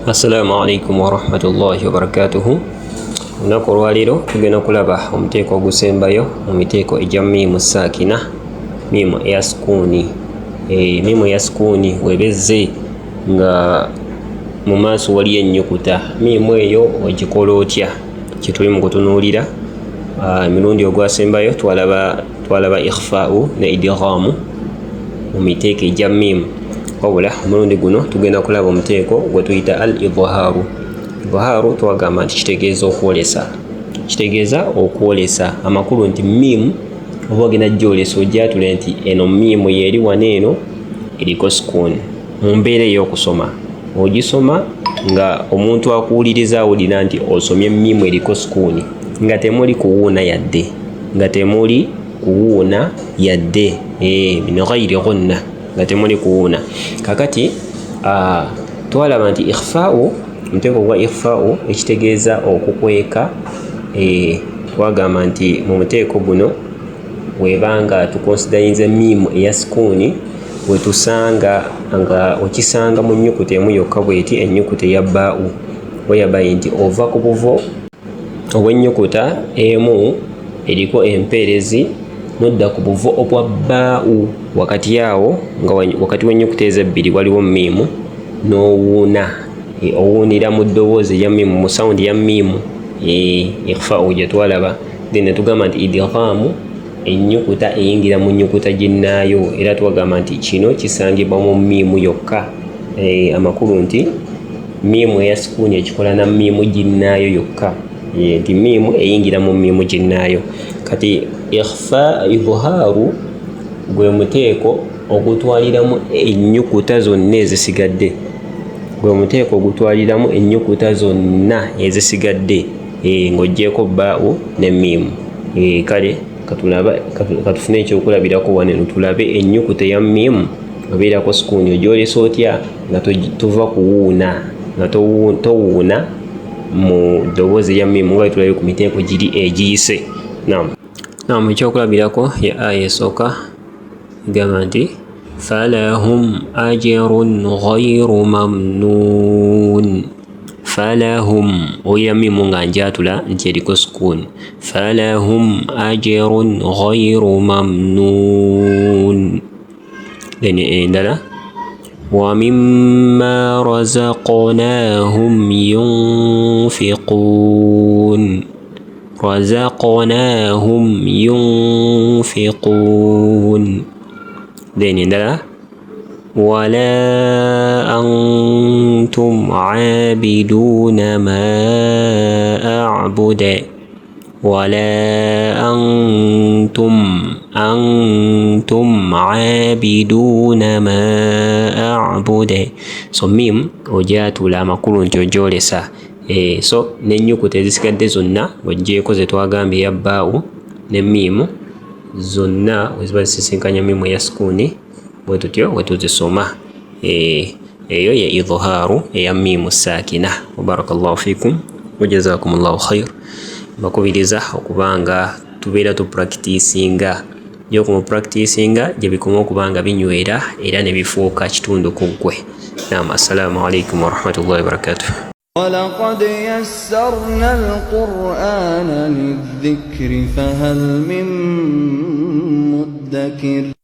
Assalamu alaikum warahmatullahi wabarakatuhu. Olunaku olwaleero tugenda kulaba omuteeko ogusembayo mu miteeko egya miimu saakina, miimu eya sukuuni. E, miimu eya sukuuni webezze nga mu maaso waliyo ennyukuta, miimu eyo ogikola otya? Kyetuli mu kutunuulira. Emirundi ogwasembayo twalaba ikhfaau ne idghaamu mu miteeko egya miimu, wabula omulundi guno tugenda kulaba omuteeko gwe tuyita al idhaaru. Idhaaru twagamba nti kitegeeza okwolesa, kitegeeza okwolesa, amakulu nti miimu oba ogenda gyolesa ogyatule nti eno miimu yeeri wano eno eriko sukuuni. Mu mbeera ey'okusoma ogisoma nga omuntu akuwuliriza awulira nti osomye miimu eriko sukuuni, nga temuli kuwuuna yadde, nga temuli kuwuuna yadde, min ghairi ghunna, nga temuli kuwuuna. Kakati twalaba nti ikhfaau, omuteeko gwa ikhfaau ekitegeeza okukweka, twagamba nti mu muteeko guno webanga tukonsidayinze miimu eya sukuuni wetusanga nga okisanga mu nnyukuta emu yokka bweti, ennyukuta eya baau, weyabaye nti ova ku buvo obw'ennyukuta emu eriko empeerezi nodda ku buvo obwa baau, wakati awo nga wakati w'ennyukuta ezo ebbiri waliwo miimu, n'owuuna, owuunira mu ddoboozi erya miimu, mu sawundi ya miimu, ikhfaau gye twalaba. Then ne tugamba nti idghaamu ennyukuta eyingira mu nnyukuta ginnaayo, era twagamba nti kino kisangibwa mu miimu yokka, amakulu nti miimu eya sukuuni ekikola na miimu ginnaayo yokka, nti miimu eyingira mu miimu ginnaayo. Kati ikhfa idhaaru gwe muteeko ogutwaliramu ennyukuta zonna ezisigadde, gwe muteeko ogutwaliramu ennyukuta zonna ezisigadde, ng'oggyeeko baau ne miimu. Kale katufune ekyokulabirako wano eno, tulabe ennyukuta eya miimu obeerako sukuuni ogyolesa otya nga tova kuwuuna, nga towuuna mu ddoboozi erya miimu nga bwe tulabye ku miteeko giri egiyise. Naam, ekyokulabirako ye aya esooka egamba nti falahum ajrun ghayru mamnuun. Falahum, owulira miimu nga njatula nti eriko sukuuni, falahum ajrun ghayru mamnuun. Then endala wa mimma razaqnahum yunfiquun, razaqnahum yunfiquun. Then endala wala antum abiduuna ma a'budu, wala antum abiduuna ma a'budu. So miimu ogyatula, amakulu nti ogyolesa. So n'ennyukuta ezisigadde zonna ng'oggyeeko ze twagambye eya baau ne miimu, zonna we ziba zisisinkanya miimu eya sukuuni bwe tutyo we tuzisoma. Eyo ye idhaaru eya miimu saakina. Wabarakallahu fikum wajazakumullahu khair. Mbakubiriza okubanga tubeera tupracticinga, gy'okumupracticinga gye bikoma okuba nga binywera era ne bifuuka kitundu ku ggwe. Naam, assalamu alaikum warahmatullahi wabarakatuh. ولقد يسرنا القرآن للذكر فهل من مدكر.